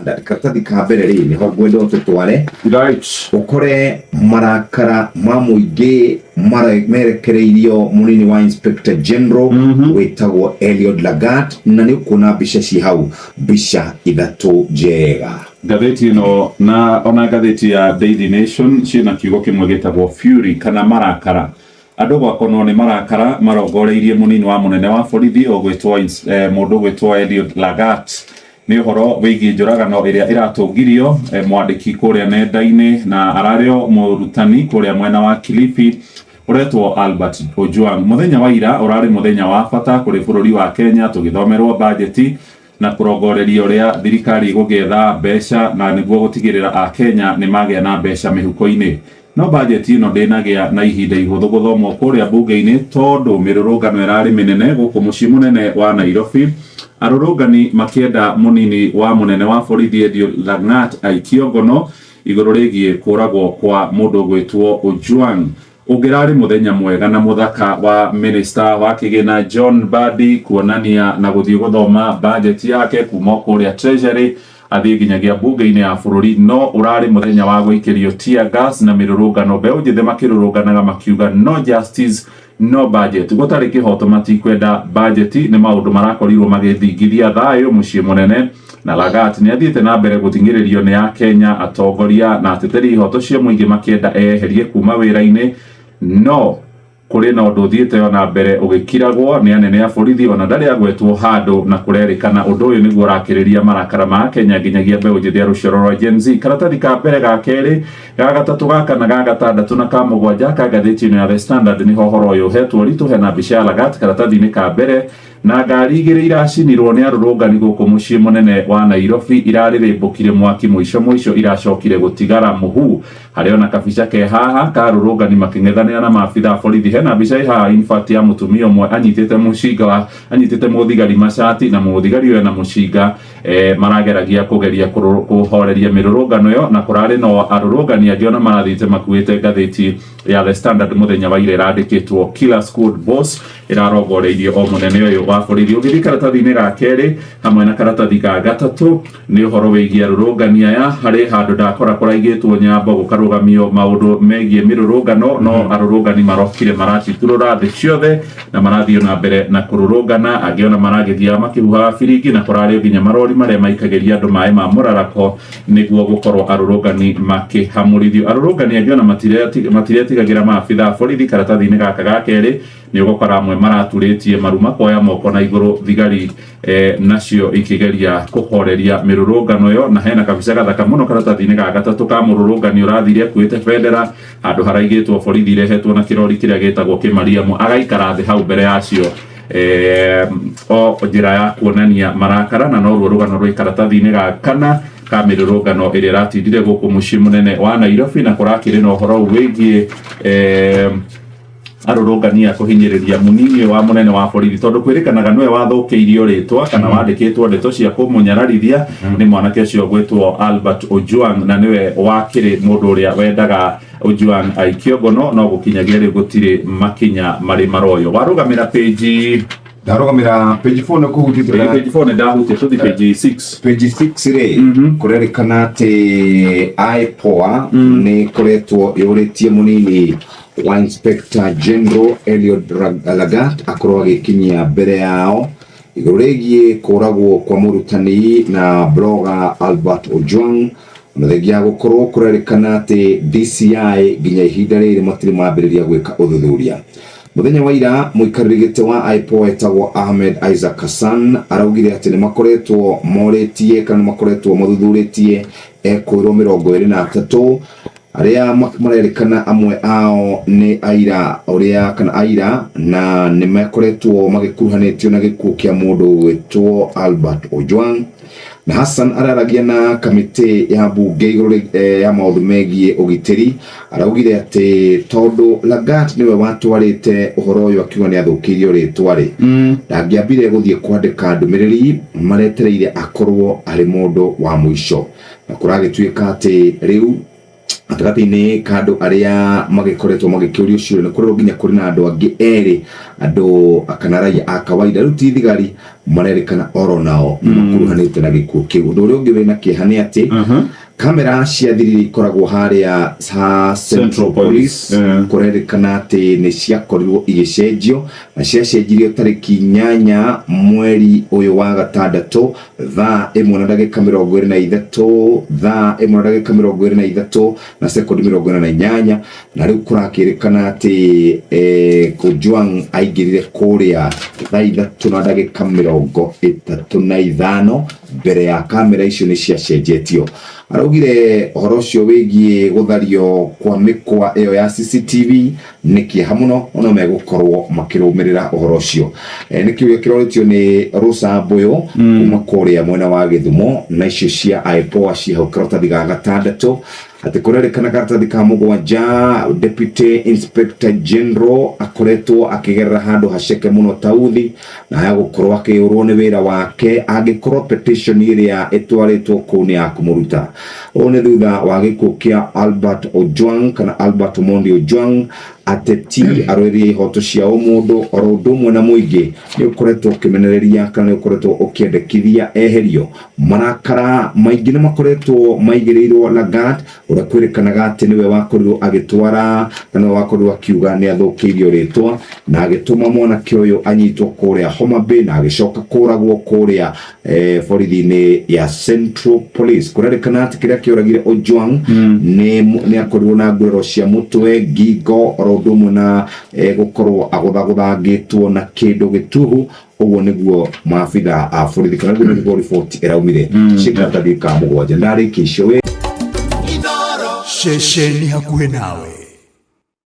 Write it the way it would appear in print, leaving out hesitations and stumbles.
Karatathi ka mbere rĩ, nĩho ngwenda ũtũtware. Ũkore marakara ma mũingĩ merekereirio mũnini wa Inspector General wĩtagwo Eliud Lagat, na nĩ ũkuona mbica ci hau, mbica ithatũ njega. Ngathĩti ĩno na ona ngathĩti ya Daily Nation ciĩna kiugo kĩmwe gĩtagwo fury kana marakara. Andũ gwakonwo nĩ marakara marongoreirie mũnini wa mũnene wa borithi ũgwĩtwo mũndũ ũgwĩtwo Eliud Lagat nĩ ũhoro wĩgiĩ njũragano ĩrĩa ĩratũngirio mwandĩki kũrĩa nenda-inĩ na ararĩ o mũrutani kũrĩa mwena wa Kilifi ũretwo Albert Ojwang. Mũthenya wa ira ũrarĩ mũthenya wa bata kũrĩ bũrũri wa Kenya tũgĩthomerwo bajeti na kũrongoreria ũrĩa thirikari ĩgũgĩetha mbeca na nĩguo gũtigĩrĩra Akenya nĩ magĩa na mbeca mĩhuko-inĩ. No bajeti ĩno ndĩnagĩa na ihinda ihũthũ gũthomwo kũrĩa mbunge-inĩ tondũ mĩrũrũngano ĩrarĩ mĩnene gũkũ mũciĩ mũnene wa Nairobi, arũrũngani makĩenda mũnini wa mũnene wa borithi Eliud Langat aikio ngono igũrũ rĩgiĩ kũragwo kwa mũndũ ũgwĩtwo Ojwang. Ũngĩrarĩ mũthenya mwega na mũthaka wa Minister wa Kĩgĩna John Mbadi kuonania na gũthiĩ gũthoma budget yake kuma o kũrĩa Treasury athiĩ nginyagia mbunge-inĩ ya bũrũri, no ũrarĩ mũthenya wa gũikĩrio tear gas na mĩrũrũngano, mbeũ njĩthĩ makĩrũrũnganaga makiuga no justice no budget, gũtarĩ kĩhoto matikwenda budget. Nĩ maũndũ marakorirwo magĩthingithia thayũ mũciĩ mũnene, na Lagat nĩ athiĩte na mbere gũthing'ĩrĩrio nĩ Akenya, atongoria na ateteri ihoto cia mũingĩ makĩenda eyeherie kuma wĩra-inĩ, no kũrĩ na ũndũ ũthiĩte o na mbere ũgĩkiragwo nĩ anene a borithi ona ndarĩ agwetwo handũ, na kũrerĩkana ũndũ ũyũ nĩguo ũrakĩrĩria marakara ma Akenya nginyagia mbeũ njĩthĩ ya rũciaro rwa Gen Z. Karatathi ka mbere, ga kerĩ, ga gatatũ, ga kana, ga gatandatũ na ka mũgwanja ka ngathĩti ĩno ya The Standard nĩho ũhoro ũyũ ũhetwo ũritũ. Hena mbica ya Lagat karatathi-inĩ ka mbere na ngari igĩrĩ iracinirwo nĩ arũrũngani gũkũ mũciĩ mũnene wa Nairobi irarĩrĩmbũkire mwaki mũico mũico iracokire gũtigara mũhu. Harĩ ona kabica ke haha ka arũrũngani makĩng'ethanĩra na maabitha a borithi. Hena mbica ĩ haha in fact ya mũtumia ũmwe anyitĩte mũcinga wa anyitĩte mũthigari macati na mũthigari ũyũ ena mũcinga marageragia kũgeria kũhoreria mĩrũrũngano ĩyo, na kũrarĩ no arũrũngani angĩ ona marathiĩte makuĩte ngathĩti ya The Standard mũthenya wa ira ĩrandĩkĩtwo Killer Squad Boss ĩrarongoreirio o mũnene ũyũ wa borithi. Ũgĩthiĩ karatathi-inĩ ga kerĩ hamwe na karatathi ga gatatũ nĩ ũhoro wĩgiĩ arũrũngani aya. Harĩ handũ ndakora kũraigĩtwo nyambo gũkarũgamio maũndũ megiĩ mĩrũrũngano, no arũrũngani marokire maraciturũra thĩ ciothe na marathiĩ na mbere na kũrũrũngana. Angĩ ona maragĩthiaga makĩhuhaga biringi, na kũrarĩ nginya marori marĩa maikagĩria andũ maĩ ma mũrarako nĩguo gũkorwo arũrũngani makĩhamũrithio. Arũrũngani angĩ ona matiretigagĩra maabitha a borithi. Karatathi-inĩ gaka ga kerĩ nĩ ũgũkora amwe maraturĩtie maru makoya moko na igũrũ, thigari nacio ikĩgeria kũhoreria mĩrũrũngano ĩyo. Na hena kabica gathaka mũno karatathi-inĩ ga gatatũ ka mũrũrũngani ũrathire akuĩte bendera handũ haraigĩtwo borithi irehetwo na kĩrori kĩrĩa gĩtagwo Kĩmariamu, agaikara thĩ hau mbere yacio o njĩra ya kuonania marakara. Na noruo rũgano rwĩ karatathi-inĩ ga kana ka mĩrũrũngano ĩrĩa ĩratindire gũkũ mũciĩ mũnene wa Nairobi, na kũrakĩrĩ na ũhoro wĩgiĩ arũrũngani a kũhinyĩrĩria mũnini wa mũnene wa borithi, tondũ kwĩrĩkanaga nĩwe wathũkĩirio rĩtwa kana wandĩkĩtwo ndeto cia kũmũnyararithia nĩ mwanake ũcio gwĩtwo Albert Ojwang, na nĩwe wakĩrĩ mũndũ ũrĩa wendaga Ojwang aikio ngono, no gũkinyagia rĩu gũtirĩ makinya marĩ maroyo. Warũgamĩra page Ndarũgamĩra page 4 nĩ kũhutĩtie. Page 4 nĩ ndahutia, tũthi page 6. Page 6 rĩ, kũrerĩkana atĩ IPOA nĩ koretwo yũrĩtie mũnini wa Inspector General Eliud Lagat akorwo agĩkinyia mbere yao igũrũ rĩgiĩ kũragwo kwa mũrutani na blogger Albert Ojwang, ona thengia ya gũkorwo kũrerĩkana atĩ DCI nginya ihinda rĩrĩ matirĩ mambĩrĩria gwĩka ũthuthuria. Mũthenya wa ira, mũikarĩri gĩtĩ wa IPOA etagwo Ahmed Isaac Hassan araugire atĩ nĩ makoretwo morĩtie kana nĩ makoretwo mathuthurĩtie ekũĩrwo 23 arĩa marerĩkana amwe ao nĩ aira ũrĩa kana aira na nĩ makoretwo magĩkuruhanĩtio na gĩkuũ kĩa mũndũ ũgwĩtwo Albert Ojwang. Na Hassan araragia na kamĩtĩ ya mbunge igũrũ ya maũndũ megiĩ ũgitĩri, araugire atĩ tondũ Lagat nĩwe watwarĩte ũhoro ũyũ akiuga nĩ athũkĩirio rĩtwa rĩ, ndangĩambire gũthiĩ kwandĩka ndũmĩrĩri, maretereire akorwo arĩ mũndũ wa mũico, na kũragĩtuĩka atĩ rĩu Gatagatĩ-inĩ ka andũ arĩa magĩkoretwo magĩkĩũrio ciũria nĩ kũrerwo nginya kũrĩ na andũ angĩ erĩ, andũ kana raia a kawaida, rĩu ti thigari, marerĩkana oro nao nĩ makuruhanĩte na gĩkuũ kĩu. Ũndũ ũrĩa ũngĩ wĩna kĩeha nĩ atĩ kamera cia thiri iria ikoragwo harĩa ha Central Central Police Police, kũrerĩkana atĩ nĩ ciakorirwo igĩcenjio, na ciacenjirio tarĩki 8 mweri ũyũ wa gatandatũ thaa 1 na ndagĩka 23, thaa 1 na ndagĩka 23 na sekondi 48. Na rĩu kũrakĩrĩkana atĩ Ojwang aingĩrire kũrĩa thaa 3 na ndagĩka 35 mbere ya kamera icio nĩ ciacenjetio. Araugire ũhoro ũcio wĩgiĩ gũthario kwa mĩkwa ĩyo ya CCTV nĩ kĩeha mũno, no megũkorwo makĩrũmĩrĩra ũhoro ũcio. Nĩ kĩũria kĩrorĩtio nĩ Rosa Mbũyũ kuma kũrĩa mwena wa Gĩthumo, na icio cia IPOA ci hau karatathi ga gatandatũ, atĩ kũrerĩkana karatathi ka mũgwanja Deputy Inspector General akoretwo akĩgerera handũ haceke mũno tauthi, na aya gũkorwo akĩũrwo nĩ wĩra wake angĩkorwo petition ĩrĩa ĩtwarĩtwo kũu nĩ ya kũmũruta. Ũũ nĩ thutha wa gĩkuũ kĩa Albert Ojwang kana Albert Omondi Ojwang. Ateti arũĩrĩri a ihoto cia ũmũndũ oro ũndũ ũmwe na mũingĩ nĩ ũkoretwo ũkĩmenereria kana nĩ ũkoretwo ũkĩendekithia eherio. Marakara maingĩ nĩ makoretwo maigĩrĩirwo Lagat, ũrĩa kwĩrĩkanaga atĩ nĩwe wakorirwo agĩtwara na nĩwe wakorirwo akiuga nĩ athũkĩirio rĩtwa na agĩtũma mwanake ũyũ anyitwo kũrĩa Homa Bay na agĩcoka kũragwo kũrĩa borithi-inĩ ya Central Police. Kũrerĩkana atĩ kĩrĩa kĩoragire Ojwang nĩ akorirwo na nguraro cia mũtwe, ngingo, oro ũndũ ũmwe na gũkorwo agũthagũthangĩtwo na kĩndũ gĩtuhu. Ũguo nĩguo maabitha a borithi kana ũguo nĩguo riboti ĩraumire ciĩ karatathi ka mũgwanja. Ndarĩkia icio wĩ Ceceni hakuhĩ nawe.